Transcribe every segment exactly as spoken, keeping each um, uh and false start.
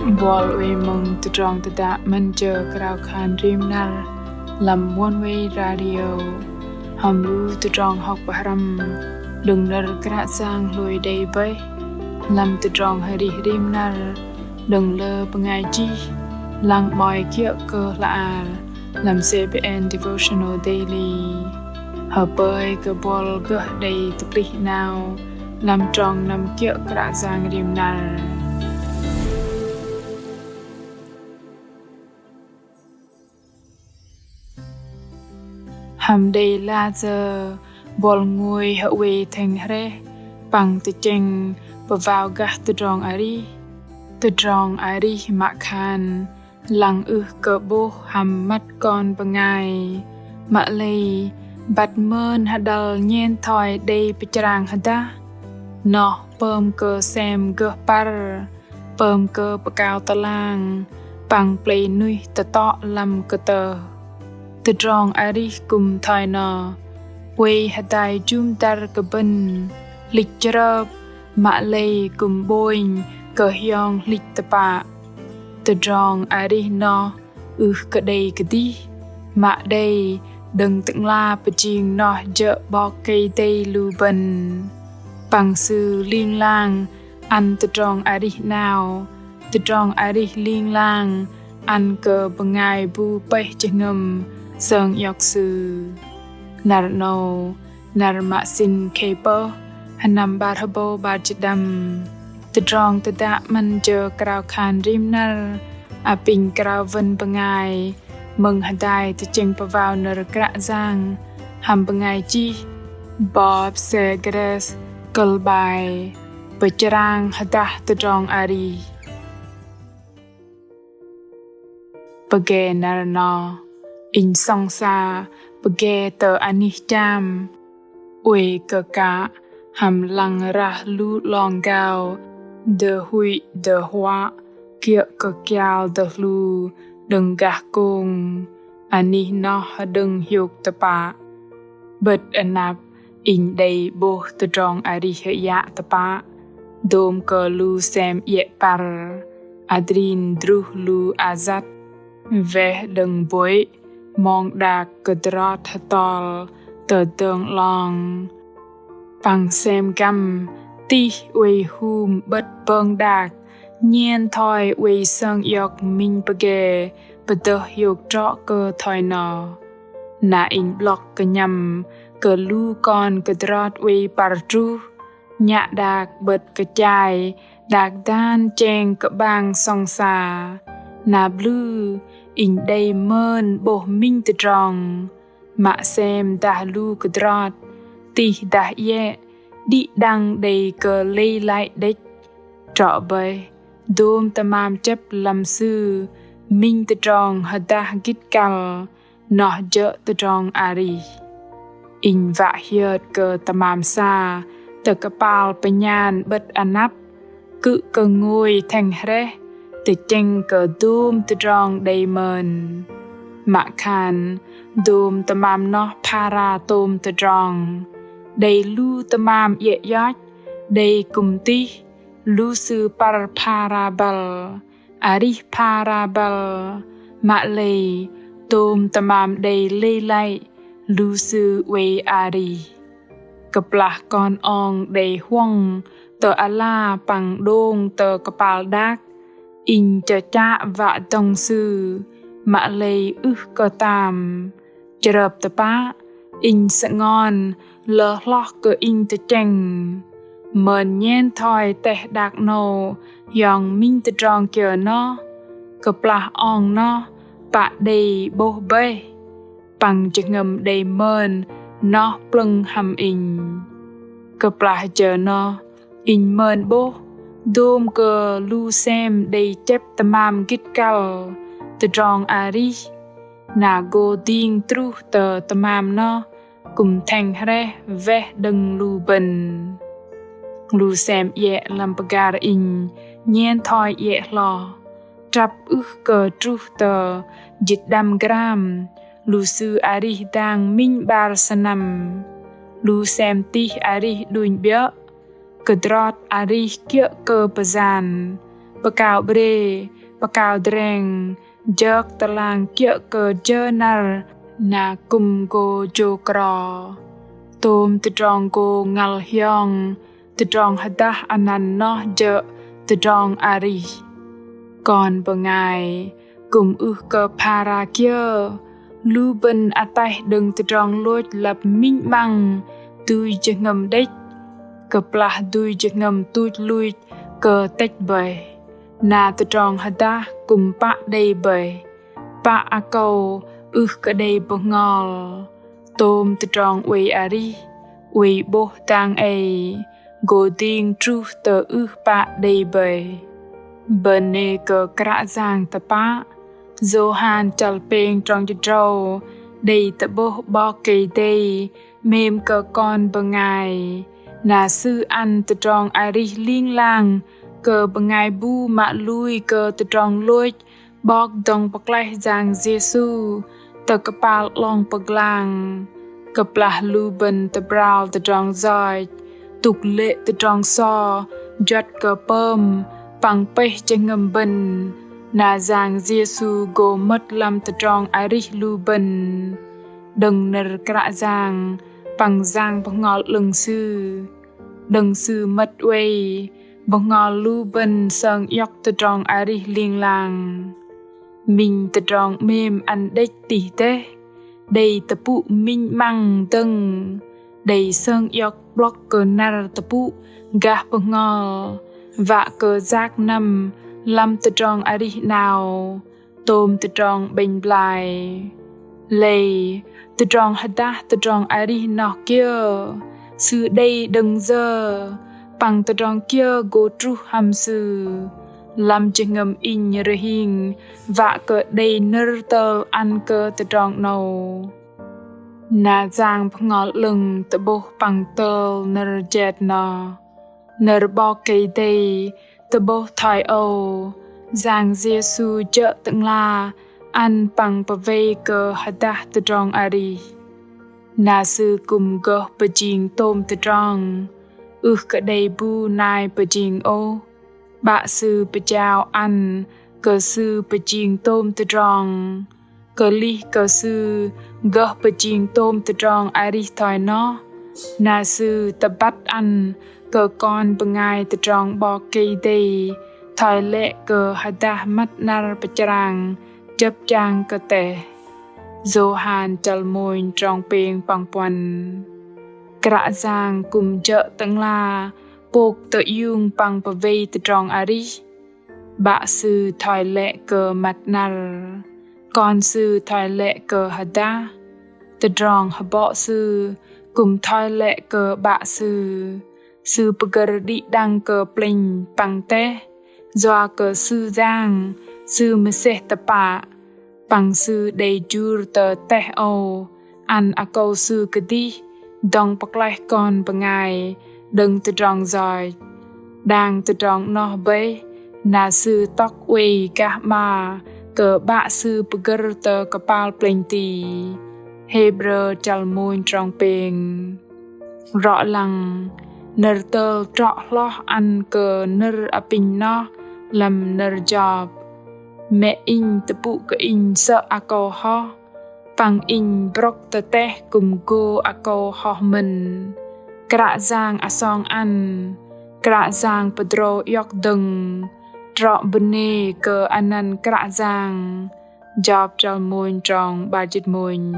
Buăl oei mơ̆ng tơdrong tơdă 'Măn jơ krao khan rim năr lăm Oneway Radio hăm lu tơdrong hŏk pơhrăm đơ̆ng nơ̆r Kră Yang hlôi đei bơih lăm tơdrong arih rim năr đơ̆ng lơ bơngai chih lăng 'boi kiơ̆ kơ hla ar lăm C B N Devotional Daily. Hơpơi kơ buăl gơh đei tơplih 'nao lăm trong năm kiơ̆ Kră Yang rim năr. Hăm đei lah sơ̆ buăl ngôi hơ oei thĕng hrĕh păng tơchĕng pơvao gah tơdrong arih. Tơdrong arih mă khan lăng ưh kơ 'bôh hăm măt kon bơngai. Mă lei băt mơn hơđăl nhen thoi đei pơchrang hơdah, noh pơm kơ sem gơh păr, pơm kơ pơkao tơlang păng plei nuih tơtŏ lăm kơtơh. Tơdrong arih kư̆m thoi noh, oei hơdai jŭm dăr kơ bơ̆n, hlĭch chrơp, mă lei kư̆m 'bônh kơ hiong hlĭch tơpă. Tơdrong arih noh ưh kơ đei kơdih, mă đei đơ̆ng Tơ'ngla pơjing noh jơ̆ 'Bok Kei-Dei lu bơ̆n. Păng Sư ling lang ăn tơdrong arih 'nao, tơdrong arih ling lang ăn kơ bơngai bu pơih jơhngơ̆m sơng iŏk Sư. Năr 'nâu, năr mă sĭn khei pơh, hơnăm 'bar hơbâu 'bar jĭt đăm. Tơdrong tơdă 'Măn jơ krao khan rim năr apinh krao wơ̆n bơngai mơ̆ng hơdai tơchĕng pơvao nơ̆r Kră Yang hăm bơngai chih Bob Segrest, kơ̆l 'bai Pơchrang hơdah tơdrong arih. Pơge năr noh, inh sŏng sa pơge tơ anih cham, oei kơ kă hăm lăng rah lu 'long gao dơhuih dơhuă kiơ̆ kơ kial dơhlu đơ̆ng gah kông. Anih noh hơđơ̆ng hiôk tơpă. 'Bơ̆t anăp inh đei 'bôh tơdrong arih hơyă tơpă, dôm kơ lu sem iĕ păr, adrin druh lu ayăt, weh đơ̆ng bôih, mong đak kơdrot hơtol tơ dơ̆ng 'long. Păng sem găm tih oei hum 'bơ̆t bơ̆ng đak, nhen thoi oei sơng iŏk minh pơge pơdơh hiôk trŏ kơ thoi noh. Na inh 'blŏk kơnhăm kơ lu kon kơdrot oei păr truh, nhă đak 'bơ̆t kơchai đak dan cheng kơ'bang sŏng sa. Na blư inh đei mơn 'bôh minh tơdrong, mă sem dah lu kơdrot, tih dah iĕ, đĭ đăng đei kơ lei lăi đĕch. Trŏ bơih, dôm tơmam chĕp lăm Sư, minh tơdrong hơdah gĭt kăl, noh jơ̆ tơdrong arih. Inh wă hiơt kơ tơmam sa tơ kơpal pơnhan 'bơ̆t anăp, kư̆ kơ ngôi thĕng hrĕh tơchĕng kơ dôm tơdrong đei mơn. Mă khan dôm tơmam noh phara tôm tơdrong. Đei lu tơmam iĕ ioch, đei kư̆m tih, lu sư păr phara băl, arih phara băl, mă lei tôm tơmam đei lei lăi, lu sư oei arih. Kơplah kon ong đei huŏng tơ ala păng đông tơ kơpal đak, inh chơchă wă dŏng sư, mă lei ưh kơ tam. Chrơp tơpă, inh sơngon lơ hloh kơ inh tơchĕng. Mơn nhen thoi teh đak 'nâu hiong minh tơdrong kiơ noh, kơplah ong noh pă đei 'bôh bơih. Păng jơhngơ̆m đei mơn noh plơ̆ng hăm inh. Kơplah jơ noh inh mơn 'bôh, dôm kơ lu sem đei chĕp tơmam gĭt kăl, tơdrong arih. Na gô ding truh tơ tơmam noh, kư̆m thĕng hrĕh weh đơ̆ng lu bơ̆n. Lu sem iĕ lăm pơgar inh, nhen thoi iĕ hloh. Trăp ưh kơ truh tơ jĭt đăm gram, lu sư arih dang minh 'bar sơnăm. Lu sem tih arih đunh 'biơ̆, kơdrot arih kiơ̆ kơ pơyan, pơkao 'brê, pơkao dreng, jơk tơlang kiơ̆ kơ jơ năr, na kư̆m gô jô̆ kro. Tôm tơdrong gô ngăl hiong, tơdrong hơdah anăn noh jơ̆ tơdrong arih. Kon bơngai, kư̆m ưh kơ phara kiơ, lu bơ̆n ataih đơ̆ng tơdrong lôch lăp minh 'măng, dui jơhngơ̆m đĕch, kơplah dui jơhngơ̆m tuch luch kơ tĕch bơih. Na tơdrong hơdah kư̆m pă đei bơih, pă akâu ưh kơ đei bơhngol. Tôm tơdrong oei arih, oei 'bôh dang ei, gô ding truh tơ ưh pă đei bơih. Bơnê kơ Kră Yang tơpă, Yôhan chăl pêng trong tơdrâu, đei tơ'bôh 'Bok Kei-Dei, 'mêm kơ kon bơngai. Na Sư ăn tơdrong arih ling lang, kơ bơngai bu mă lui kơ tơdrong lôch, 'Bok dŏng pơklaih Yang Yêsu, tơ kơpal 'long pơglang. Kơplah lu bơ̆n tơbral tơdrong yoch, tŭk lê̆ tơdrong so, juăt kơ pơm, păng pơih jơhngơ̆m bơ̆n. Na Yang Yêsu gô mơ̆t lăm tơdrong arih lu bơ̆n. Đơ̆ng nơ̆r Kră Yang, păng Yang Bơhngol 'Lơ̆ng Sư. Đơ̆ng Sư mơ̆t oei, bơhngol lu bơ̆n sơng iŏk tơdrong arih ling lang. Minh tơdrong 'mêm ăn đĕch tih dêh, đei tơpŭ minh 'măng dơ̆ng, đei sơng iŏk 'blŏk kơ năr tơpŭ gah bơhngol, wă kơ yak năm lăm tơdrong arih 'nao, tôm tơdrong 'bĕnh blai. Lei, tơdrong hơdah tơdrong arih noh kiơ, sư đei đơ̆ng yơ, păng tơdrong kiơ gô truh hăm sư. Lăm jơhngơ̆m inh rơhing, wă kơ đei nơ̆r tơl ăn kơ tơdrong 'nâu. Na Yang Bơhngol 'Lơ̆ng tơ'bôh păng tơl nơ̆r jet noh. Nơ̆r 'Bok Kei-Dei tơ'bôh thoi âu, Yang Yêsu jơ̆ Tơ'ngla ăn păng pơwei kơ hơdah tơdrong arih. Na Sư kư̆m gơh pơjing tôm tơdrong, ưh kơ đei bu nai pơjing ôh. 'Bă Sư pơjao ăn kơ Sư pơjing tôm tơdrong. Kơlih kơ Sư gơh pơjing tôm tơdrong arih thoi noh, na Sư tơbăt ăn kơ kon bơngai tơdrong 'Bok Kei-Dei thoi lĕ kơ hơdah măt 'năr pơchrang jơ̆p jang kơ teh. Yôhan chăl mônh trong pêng păng puăn. Kră Yang kư̆m jơ̆ Tơ'ngla pôk tơiung păng pơwei tơdrong arih. 'Bă Sư thoi lĕ kơ măt 'năr, Kon Sư thoi lĕ kơ hơdah, tơdrong hơbŏ Sư kư̆m thoi lĕ kơ 'Bă Sư. Sư pơgơ̆r đĭ đăng kơ plĕnh păng teh, yua kơ Sư Yang, Sư mơsêh tơpă, păng Sư đei jur tơ teh âu, ăn akâu Sư kơdih, dŏng pơklaih kon bơngai, đơ̆ng tơdrong yoch. Đang tơdrong noh bơih, na Sư tŏk oei gah 'ma, kơ 'Bă Sư pơgơ̆r tơ kơpal plĕnh ti. Hêbrơ chăl mônh trong pêng. Rŏ lăng, nơ̆r tơl trŏ hloh ăn kơ nơ̆r apinh noh, lăm nơ̆r Jôp. Mĕ inh tơpŭ kơ inh sơ̆ akâu hoh, păng inh brŏk tơ teh kư̆m gô akâu hoh mơ̆n. Kră Yang asong ăn, Kră Yang pơdrâu iŏk dơ̆ng, trŏ bơnê kơ anăn Kră Yang. Jôp chăl mônh trong 'bar jĭt mônh.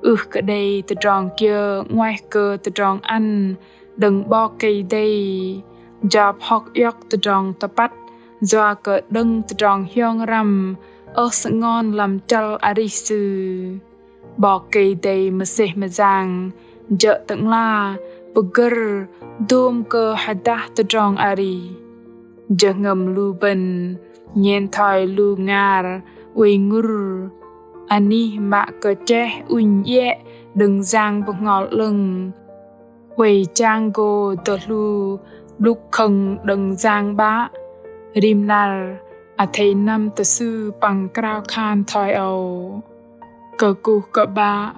Ưh kơ đei tơdrong kiơ 'nguaih kơ tơdrong ăn đơ̆ng 'Bok Kei-Dei. Jôp hŏk iŏk tơdrong tơpăt, yua kơ đơ̆ng tơdrong hiong răm, ơh sơngon lăm chăl arih sư. 'Bok Kei-Dei mơsêh mơyang, jơ̆ Tơ'ngla, pơgơ̆r, dôm kơ hơdah tơdrong arih. Jơhngơ̆m lu bơ̆n, nhen thoi lu ngar, oei ngŭr, anih mă kơ chĕh ŭnh iĕ, đơ̆ng Yang Bơhngol 'Lơ̆ng. Oei chang gô tơhlu, 'blŭk khơ̆ng đơ̆ng Yang 'Bă, rim năr, athei năm tơ Sư păng krao khan thoi âu. Kơkuh kơ 'Bă,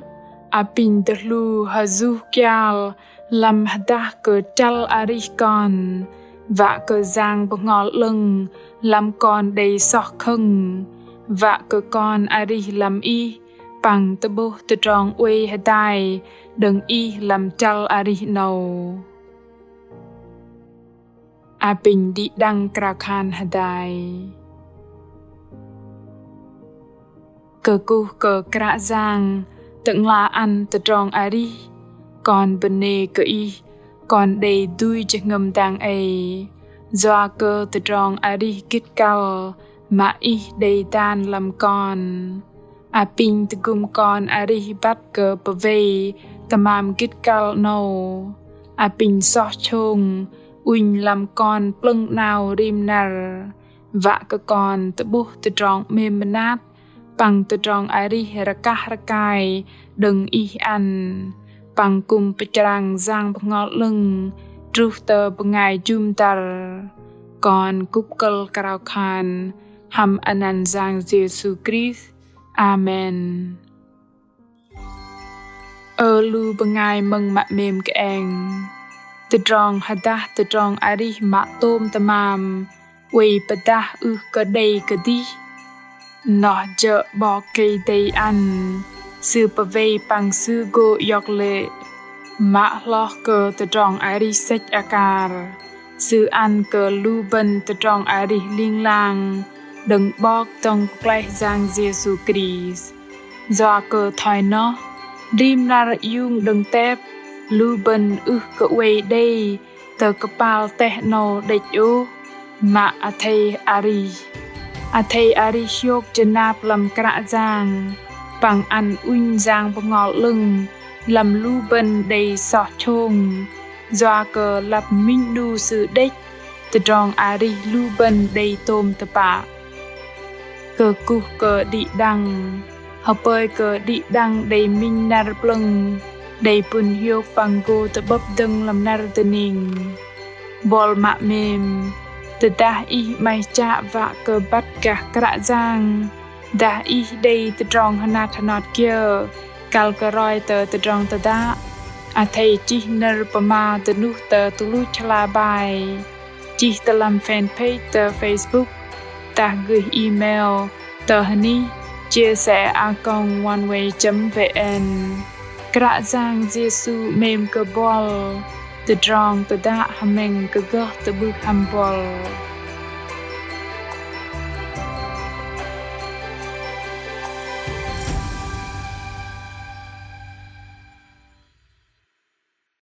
apinh tơhlu hơjuh kial, lăm hơdah kơ chăl arih kon, Wă kơ Yang Bơhngol 'Lơ̆ng lăm kon đei soh khơ̆ng. Wă kơ kon arih lăm Ih păng tơ'bôh tơdrong oei hơdai đơ̆ng Ih lăm chăl arih 'nâu. Apinh đĭ đăng krao khan hơdai. Kơkuh kơ Kră Yang Tơ'ngla ăn tơdrong arih. Kon bơnê kơ Ih, kon đei dui jơhngơ̆m dang ei. Yua kơ tơdrong arih gĭt kăl mă Ih đei dan lăm kon. Apinh tơgŭm kon arih băt kơ pơwei tơmam gĭt kăl 'nâu. Apinh soh chông ŭnh lăm kon plơ̆ng 'nao rim năr. Wă kơ kon tơ'bôh tơdrong 'mêm mơnat păng tơdrong arih rơkah rơkai đơ̆ng Ih ăn. Păng kư̆m pơchrang Yang Bơhngol 'Lơ̆ng truh tơ bơngai jŭm dăr. Kon kŭp kơ̆l krao khan hăm anăn Yang Yêsu Krist. Amen. Ơ lu bơngai mơ̆ng mă 'mêm kơeng. Tơdrong hơdah tơdrong arih mă tôm tơmam oei pơdah ưh kơ đei kơdih. Noh jơ̆ 'Bok Kei-Dei ăn, Sư pơwei păng Sư gô iŏk lê̆. Mă hloh kơ tơdrong arih sĕch akar, Sư ăn kơ lu bơ̆n tơdrong arih ling lang đơ̆ng 'Bok dŏng pơklaih Yang Yêsu Krist. Yua kơ thoi noh, rim năr iung đơ̆ng tep, lu bơ̆n ưh kơ oei đei tơ kơpal teh 'nâu đĕch ôh, mă athei arih. Athei arih hiôk jơnap lăm Kră Yang, păng ăn ŭnh Yang Bơhngol 'Lơ̆ng lăm lu bơ̆n đei soh chông. Yua kơ lăp minh 'nu Sư đĕch, tơdrong arih lu bơ̆n đei tôm tơpă. Kơkuh kơ đĭ đăng, hơpơi kơ đĭ đăng đei minh năr plơ̆ng, đei pŭn hiôk păng gô tơ'bơ̆p dơ̆ng lăm năr dơning. Buăl mă 'mêm, tơdah ih 'maih chă wă kơ băt gah Kră Yang, dah ih đei tơdrong hơnat hơnot kiơ, kăl kơ roi tơ tơdrong tơdă, athei chih nơ̆r pơma dơnuh tơ tuch luch hla bơar, chih tơ lăm fanpage tơ Facebook, dah gơih email tơ hơnih chia sẻ a còng oneway chấm vn. Kră Yang Yêsu 'mêm kơ buăl, tơdrong tơdă hơmĕng kơ gơh tơ'bưh hăm buăl.